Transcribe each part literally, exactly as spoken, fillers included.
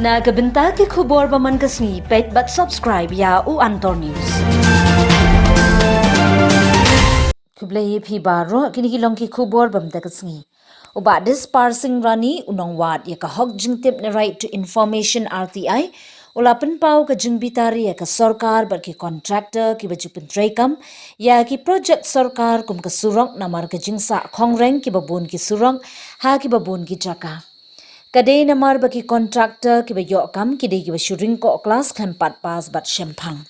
Na ka bynta ki khubor ba man ka sngi, peit bad subscribe ïa u Antor News. Khublei ïa phi baroh, kine ki long ki khubor ba mynta ka sngi. U Bah Dispar Singh Rani, u nongwad ïa ka hok jingtip ne Right to Information, R T I, u la pynpaw ka jingbitar ïa ka sorkar bad ki contractor kiba ju pyntreikam ïa ki project sorkar kum ka surok, namar ka jingsah khongreng kiba bun ki surok ha kiba bun ki jaka. Ka dei namar ba ki contractor kiba ïoh kam ki dei kiba shu ring koh klas khlem pat pass bad shemphang.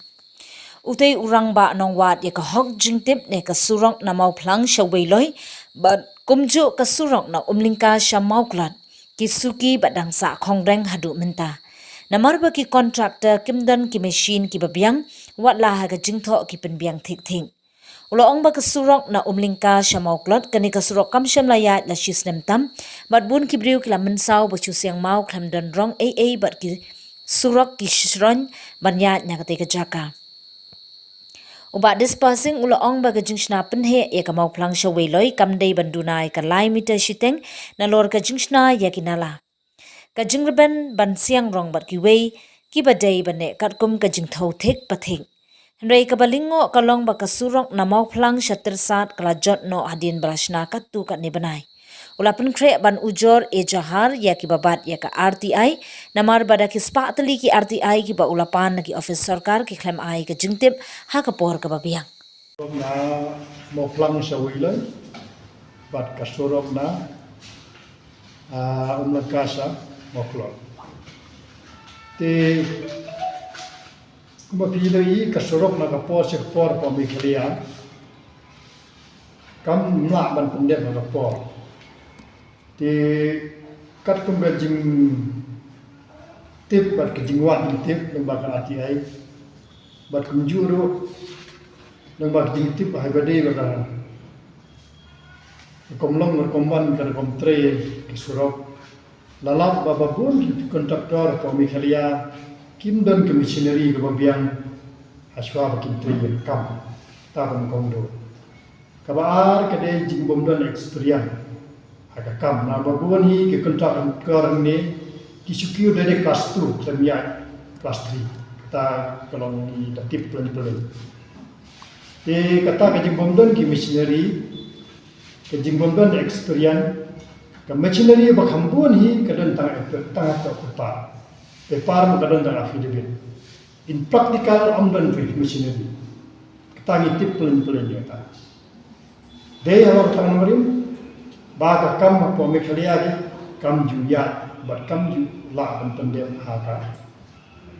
Utei u rangbah nongwad ïa ka hok jingtip ne ka surok na Mawphlang sha Weiloi bad kumjuh ka surok na Umlyngka sha Mawklot, ki suki bad dang sah khongreng haduh mynta, namar ba ki contractor kim don ki machine kiba biang, wat la ha ka jingthoh ki pynbiang thik thik. U la ong ba ka surok na Umlyngka sha Mawklot, kane ka surok kam shym la ïaid la shi snem tam, bad bun ki briew ki la mynsaw ba shu siang maw khlem don rong ei ei bad ki surok ki shroin ban ïaid na katei ka jaka. U Bah Dispar Singh u la ong ba ka jingshna pynheh ïa ka Mawphlang sha Weiloi kam dei ban duna ïa ka lai meter shiteng, nalor ka jingshna ïa ki nala, ka jingrben ban siang rong bad kiwei kiba dei ban neh katkum ka jingthew thik pathik. Hynrei kaba lyngngoh ka long ba ka surok na Mawphlang sha Tyrsad ka la jot noh hadien ba la shna katto katne bnai. U la pynkhreh ban ujor ejahar ïa kiba bat ïa ka R T I, namar ba da ki spah tylli ki R T I kiba u la pan na ki ophis sorkar ki khlem ai ka jingtip ha ka por kaba biang. Na Mawphlang sha Weiloi bad ka surok na, ah, Umlyngka sha Mawklot. Te kumba phi la ïohi, ka surok na ka por sha ka por hapoh Meghalaya kam lah ban pyndep ha ka por. Te katkum ka jingtip bad ka jingwad jingtip lyngba ka R T I, bad kumjuh ruh lyngba ka jingtip ha kaba dei ba ka rukom long rukom wan, ka rukom trei ki surok, la lap ba ba bun ki contractor hapoh Meghalaya kim don ka machinery kaba biang ha shuwa ba kin trei ïa ka kam. Ta ban kong do. Kaba ar ka dei jingbym don experience ha ka kam. Na ba bun hi ki contractor ne ki shu kiew da dei class two khlem ïaid class three. Kata ka long i da tip plen plen. Te kata ka jingbym don ki machinery, ka jingbym don experience, ka machinery ba kham bun hi ka don tang, tang ha ka paper. Paper ma ka don tang affidavit. In practical ym don phi machinery. Kata ngi tip plen plen ïa kata. Dei halor tang nongrim ba ka kam hapoh Meghalaya ri kam ju ïaid bad kam ju lah ban pyndep ha ka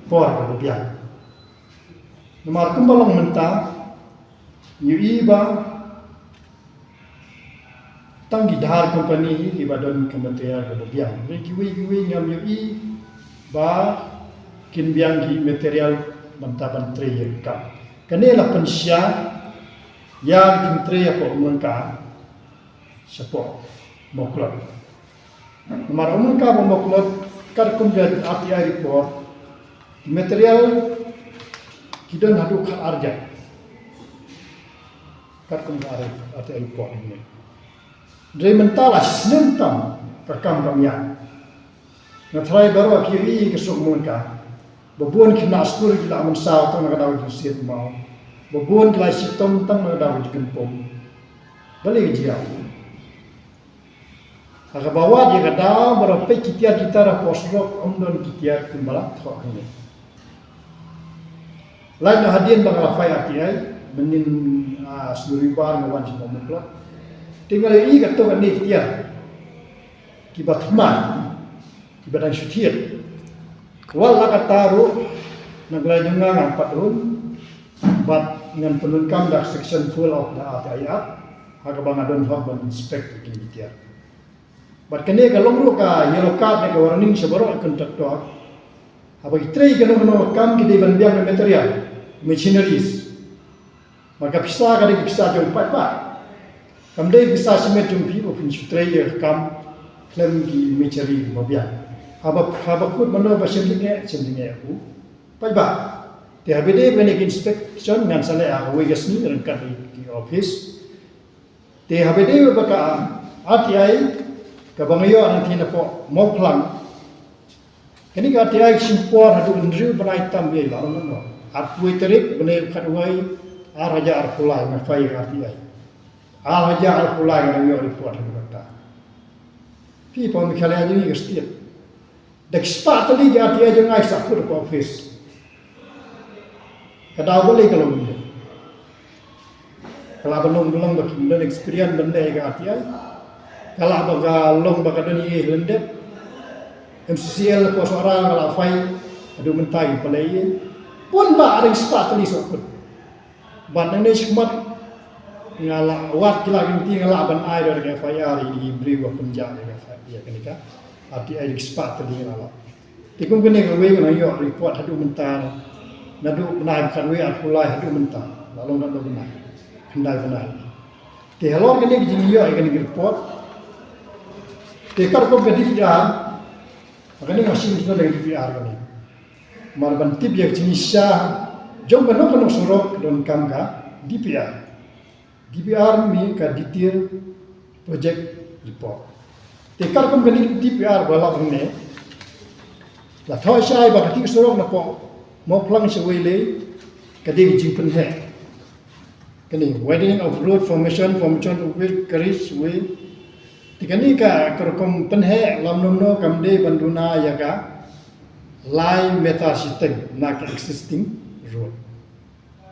por kaba biang. Namar kumba long mynta, ngi ïohi ba tang ki dhar company hi kiba don ka material kaba biang. Hynrei kiwei kiwei ngam ïohi ba kin biang ki material ban ta ban trei ïa ka kam. Kane la pynshai ïa ka jingtrei hapoh Umlyngka shapoh Mawklot. Namar Umlyngka bad Mawklot, katkum ka R T I report, ki material ki don haduh khat ar hajar. Katkum ka R T I report ne. Hynrei mynta la shi snem tam ka kam kam ïaid. Nga tharai baroh phi ïohi ka surok Umlyngka, ba bun ki khynnah skul ki la mynsaw tang na ka daw jingsiat maw, ba bun ki la shitom tang na ka daw jingpom. Balei ka jia? Ha kaba wad ïa ka daw, baroh peit ki tiar ki tar hapoh surok, ym don ki tiar kiba la thoh hangne. Lait noh hadien ba nga la phai R T I, mynnin, ah, sngi Rwibar nga wan sha Mawklot. Te nga la ïohi katto katne ki tiar kiba thymmai, kiba dang shu thied. Wat la katta ruh, na ka liang jong nga ngan pat run bad ngan pyndonkam da ka section twelve of the R T I Act, ha kaba nga don hok ban inspect ïa kine ki tiar. Bad kane ka long ruh ka yellow card ne ka warning sha baroh ki contractor. Haba ki trei kano kano ka kam ki dei ban biang ïa material, machineries. Bad ka pisa ka dei ka pisa jong paidbah. Kam dei pisa shimet jong phi ba phin shu trei ïa ka kam khlem ki machinery ba biang. Haba, haba kut mano ba shem jingeh, shem jingeh u paidbah. Te haba dei ba ne ka inspection ngan sa leh ha kawei ka sngi ryngkat ki office. Te haba dei ba ka R T I kaba nga ïoh na ka tnat hapoh Mawphlang, Kane ka R T I ka shim por haduh hynriew bnai tam biang la long no. Arphew tarik bnai khatwei, ar hajar arphew lai nga file R T I. Ar hajar arphew lai nga dang ïoh report haduh katta. Phi pom Meghalaya jong ngi ka state. Da ki spah tylli ki R T I jong nga ki sah kut ha office. Ka daw balei ka long kumne? Ka lah ba long, long ba kim don experience ban leh ïa ka R T I. Ka lah ba ka long ba ka don ïa lyndet. M C C L Pohsohra nga lah file, haduh mynta kim pynleit ïa. Pynban ba ring spah tylli sah kut. Bad nangne shakhmat nga lah wad ki la lynti, nga lah ban ai da ka F I R ïa ki briew ba pynjah ïa ka F I R ïa kane ka R T I da ki spah tylli nga lah. Te kum kane kawei ka nang ïoh report haduh mynta, naduh bnai ba khatwei arphew lai haduh mynta, la long naduh bnai, khyndai bnai. Te halor kane ka jingïoh ïa kane ka report, te katkum ka D P R, ha kane nga shim shuh ïa ka D P R kane. Mar ban tip ïa ka jingshisha jong kano kano surok donkam ka D P R. D P R mih ka detail project report. Te katkum kane ka D P R ba la ong ne, la thoh shai ba kata ka surok napoh Mawphlang sha Weilei ka dei ka jingpynheh. Kane widening of road formation, formation of wheel carriage way. Te kane ka, ka rukom pynheh lam nomno kam dei ban duna ïa ka lai meter shiteng na ka existing road.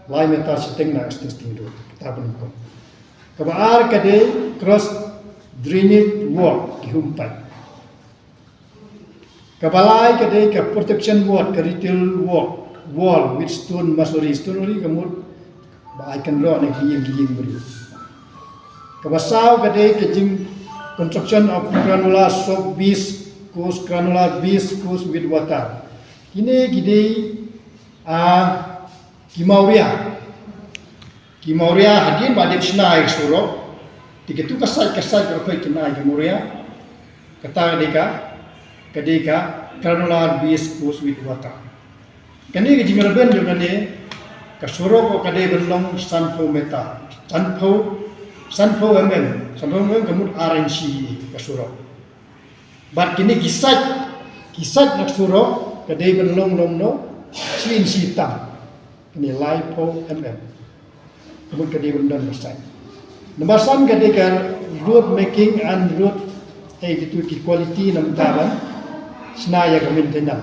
Lai meter shiteng na existing road. Kata pynrukom. Kaba ar ka dei cross drainage wall, ki humpai. Kaba lai ka dei ka protection wall, ka retaining wall, wall with stone masonry, stone masonry ka mut ba ai kynroh na ki ïing ki ïing briew. Kaba saw ka dei ka jing construction of granular soft base course, granular base course with water. Kine ki dei, ah, ki mawria. Ki mawria hadien ba dep shna ïa ka surok, te katu ka side, ka side ka rkhoi kane ki mawria. Kata ka dei ka, ka dei ka granular base course with water. Kane ka jingrben jong kane ka surok ka dei ban long sanphew meter, sanphew, sanphew M M, sanphew M M ka mut ar inshi ka surok. Bad kine ki side, ki side na ka surok ka dei ban long nomno, shi inshi tam. Kine laiphew M M. Ka mut ka dei ban don ka side. Nambar san ka dei ka road marking and road, eh, kitu ki quality namar ban shna ïa ka maintenance.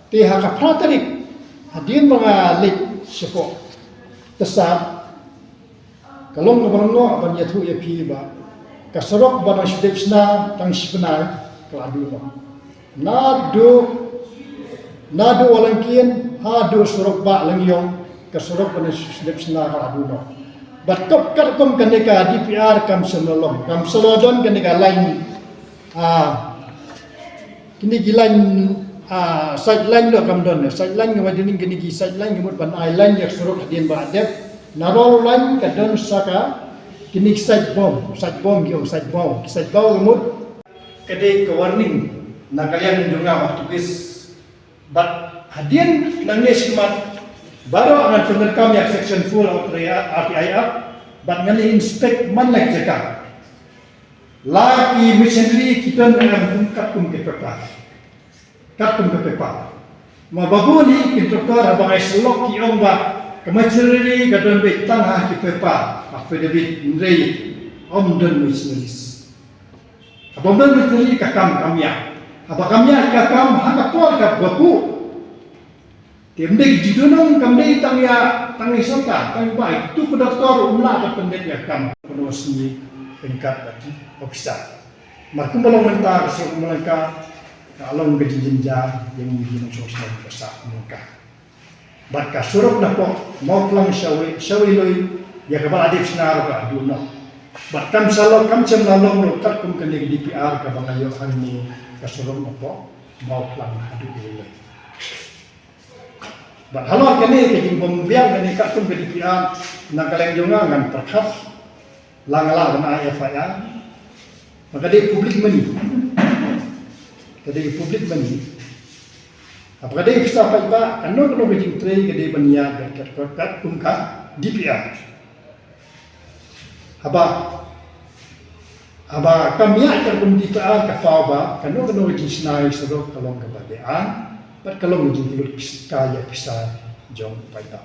Te ha ka phra tarik hadien ba nga leit shapoh Tasad, ka long kaba nongwei ban ïathuh ïa phi ba ka surok ba nang shu dep shna tang shi bnai ka la duh noh. Naduh, naduh Walangkien haduh surok ba Langiong, ka surok ba nang shu dep shna ka la duh noh. Bad katkum kane ka D P R kam shym la long, kam shym la don kane ka line, ah, kine ki line, ah, side line ruh kam don. Side line ka mut kine ki side line ka mut ban ai line ïa ka surok hadien ba dep. Naroi line ka don sa ka kine ki side bom, side bom ki ong side bom, ki side bom ka mut ka dei ka warning na ka liang jong nga ong tukis. Bad hadien nangne shakhmat baroh ngan pyndonkam ïa ka section four of the R T I Act, bad ngan inspect man la ki jaka. La ki machinery ki don em kum katkum ki paper. Katkum ki paper. Ma ba bun ki contractor haba ngai sylok ki ong ba ka machinery ka don beit tang ha ki paper, affidavit, hynrei ym don machineries. Haba ym don machinery ka kam kam ïa. Haba kam ïa ka kam ha ka por kaba buh. Te ym dei ki jingdonong, kam dei tang ïa, tang ïa sorkar, tang ïa bai, tu ka doktor um lah ban pyndep ïa ka kam. Kano sngi ryngkat bad ki officer. Mar kumba long mynta ka surok Mawlangka, ka long ka jingjynjar ïa ngi ki nongshong shnong ka sah Mawlangka. Bad ka surok napoh Mawphlang sha Wei, sha Weilei, ïa kaba la dep shna ruh ka duh noh. Bad kam shalok, kam shym la long ruh katkum kane ka D P R kaba nga ïoh hangne, ka surok napoh Mawphlang haduh Weilei. Bad halor kane ka jingbym biang kane katkum ka D P R, na ka liang jong nga ngan pyrkhat, la nga lah ban ai F I R. Ba ka dei public money. Ka dei public money. Haba ka dei pisa paidbah, kano kano ka jingtrei ka dei ban ïaid kat, kat, kat, katkum ka D P R. Haba, Haba kam ïaid ka kum D P R ka paw ba kano kano ka jingshna ïa surok ka long kaba dei ain bad ka long ka jingkyllut ka ïa pisa jong u paidbah.